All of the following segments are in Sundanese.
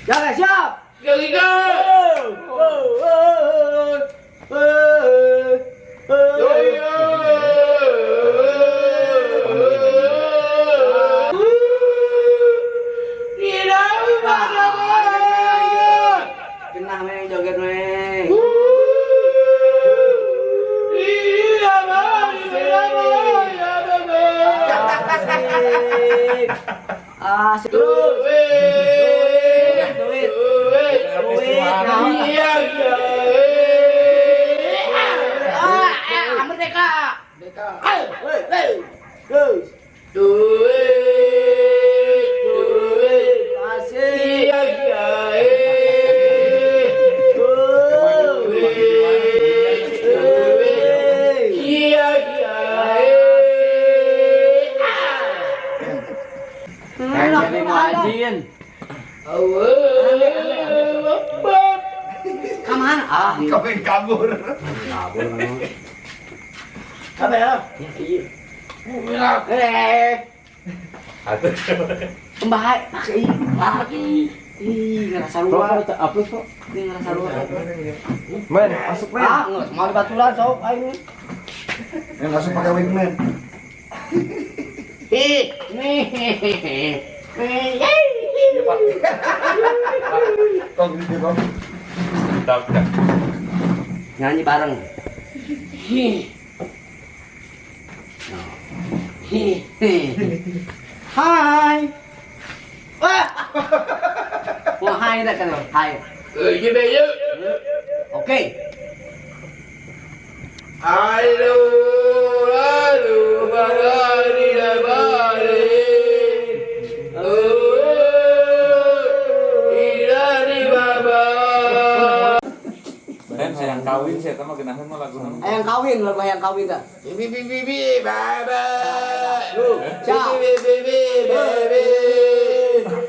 Ya, siap. Kena meng joget meng. Asik. Duit. Merdeka. Duit. Asik. Jadi muajin. Kemana? Ah, kau kabur. Kabur kamu. Apa ya? Iya. Kembali, pakai. Ih, ngerasa luar. Upload kok. Ini ngerasa luar. Men, masuk men. Ah, nggak mau baturan sok aing. Yang langsung pakai wingman. Ih, nih. Kok gitu kok. Nyanyi bareng. Hai. Wah. Wah, hai dah kan. Hai. Oke. Halo, halo, barari, barari. Oh, baba. Ben sayang kawin saya mah geunaheun mah laguna. Hayang kawin lagu hayang kawin dah. Bibi bibi bibi baba. Ciao. Bibi bibi bibi.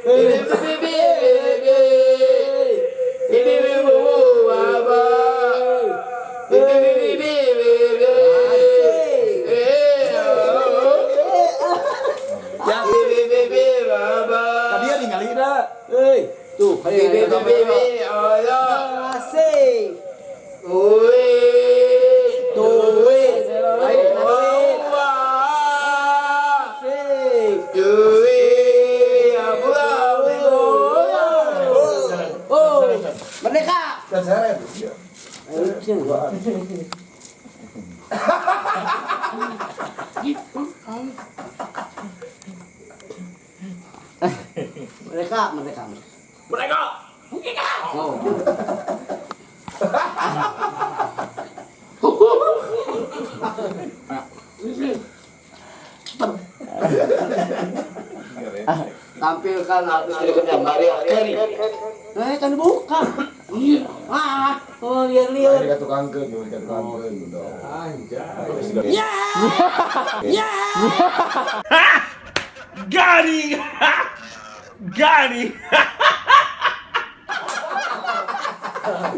Bibi bibi bibi. Bibi bibi baba. Bibi bibi bibi. Ya, Bibi bibi baba. tadi ya ningali dah. Hei, tuh, Bibi bibi bibi. Allah. Asik. Duit. Duit. Ayo, kena duit. Allah. Asik. Duit. Abu abu. Oh, merdeka. Terseret. Merdeka, merdeka. Mereka. Oh. Tampilkan artis berikutnya Maria Carey. Eh, kan buka. Ah, oh liar-liar. Ini tukang ke, gimana tukang ke gitu. Anjay. Ya! Ya! Got him! Got him!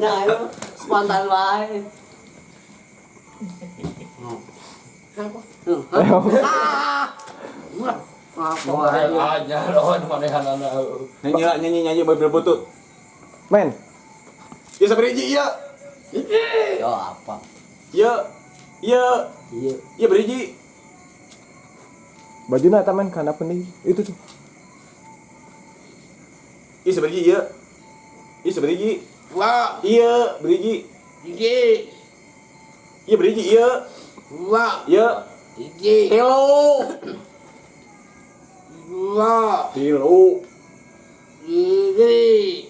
Nah, itu spontan wae. Ah! Apa wae? Aja lawan manehanana. Nyanyi lah, nyanyi nyanyi mobil butut. Men, Ya sabariji iya. Ya apa? Ya. Ya. Iya. Ya beriji. bajuna eta men kana deui. Itu tuh. Iya sabariji iya. Iya sabariji. Wah, Iya beriji. hiji, Iya beriji iya. dua, Iya. hiji, Tilu. dua, Tilu. hiji.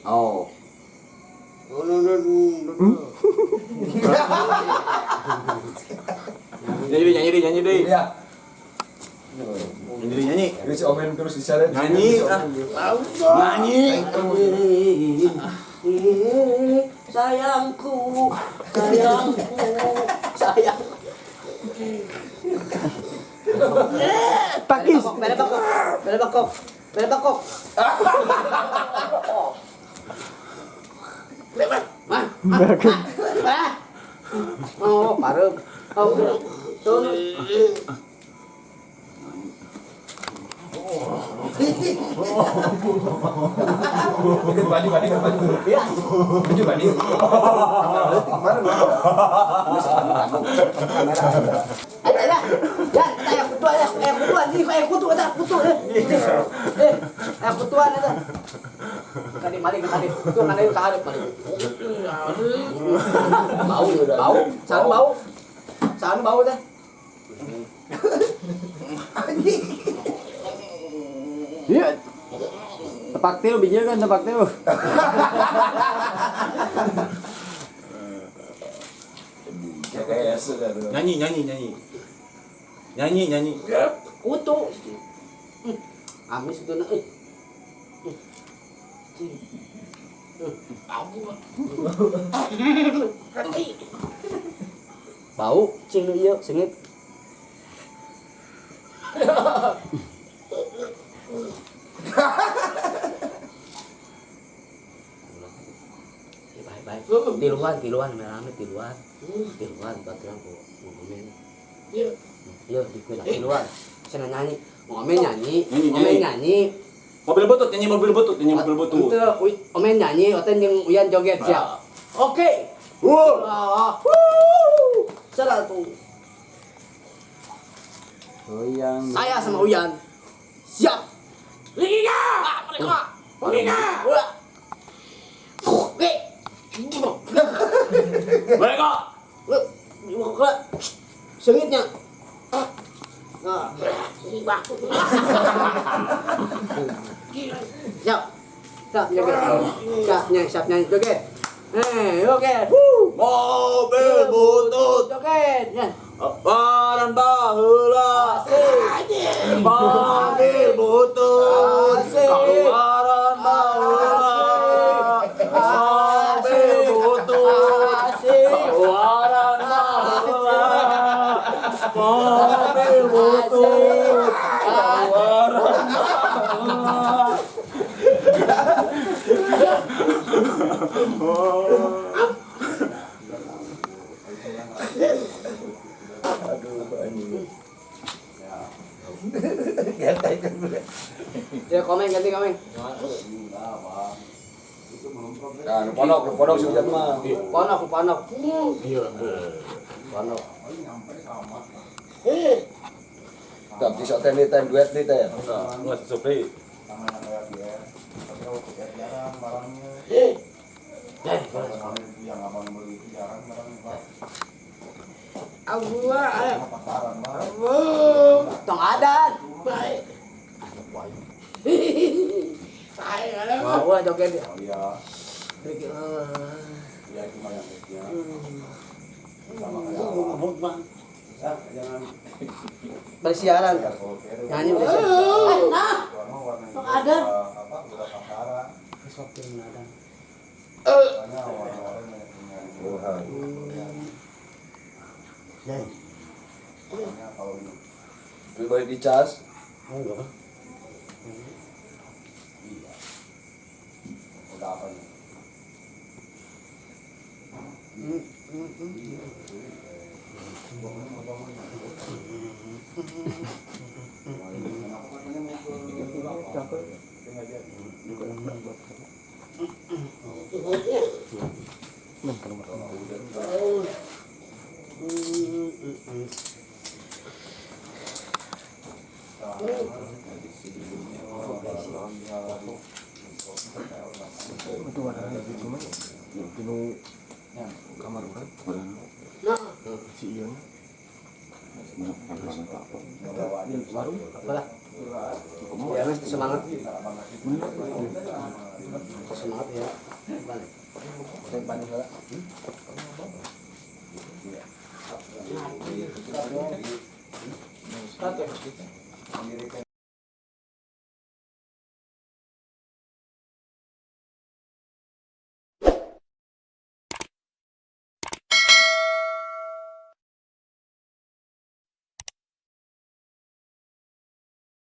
Oh. Nyanyi deh, nyanyi deh, nyanyi deh. Iya. Jadi nyanyi. Ini si Omen terus diseret. Nyanyi, ah. Nyanyi. Sayangku, sayangku, sayang. Takis. Bere bakok, bere bakok, bere bakok. Mah, mah. Oh, parem. Oh, tuh. Ikut baju, baju, baju. Iya. Baju baju. Kemarin Ada, ya, ayah kutu, ayah kutu, anjing, ayah kutu, ada kutu, ayah kutuan ada. Kali maling kali, itu kan ayo kaharep maling. Bau, bau, sana bau, sana bau dah. Iya. Tepak til bijil kan tepak til. Nyanyi, nyanyi, nyanyi. Nyanyi, nyanyi. Kutu. Amis itu nak. Bau, cing nu ieu sengit. Baik, baik. Tiluan, tiluan, rame tiluan. Tiluan baturan ku ngomen. Iya. Iya, di kuwi tiluan. Saya nyanyi, ngomen nyanyi, ngomen nyanyi. Mobil butut, nyanyi mobil butut, nyanyi mobil butut. Itu omen nyanyi, oten jeung Uyan joget siap. Oke. Wuh. Salah tuh. Goyang. Saya sama Uyan. Siap. Liga! Mereka. Mereka. Oke. Mereka. Sengitnya. Nah. Siap. Siap joget. Siap nyanyi, siap nyanyi joget. Oke. Mobil butut. Joget. Ya. Apaan baheula. Mobil butut. Keluaran baheula. Mobil butut. Keluaran baheula. Mobil butut. Keluaran baheula. Aduh, anjing. Ya komen ganti komen. Nah, nu pondok sih hujan mah. Ponok, ponok. Iya. Ponok. Tapi sok teh teh duet nih teh. Nggak sesuai. Tong adan. Baik. Wah, wah joget dia. Iya. Iya, bersiaran. Nyanyi bersiaran. Nah. Tong adan. Boleh dicas. Enggak. Itu warnanya gitu mah. Dinu kamar urang. Si Ion. Warung apalah. Ya mas semangat. Semangat ya. Balik.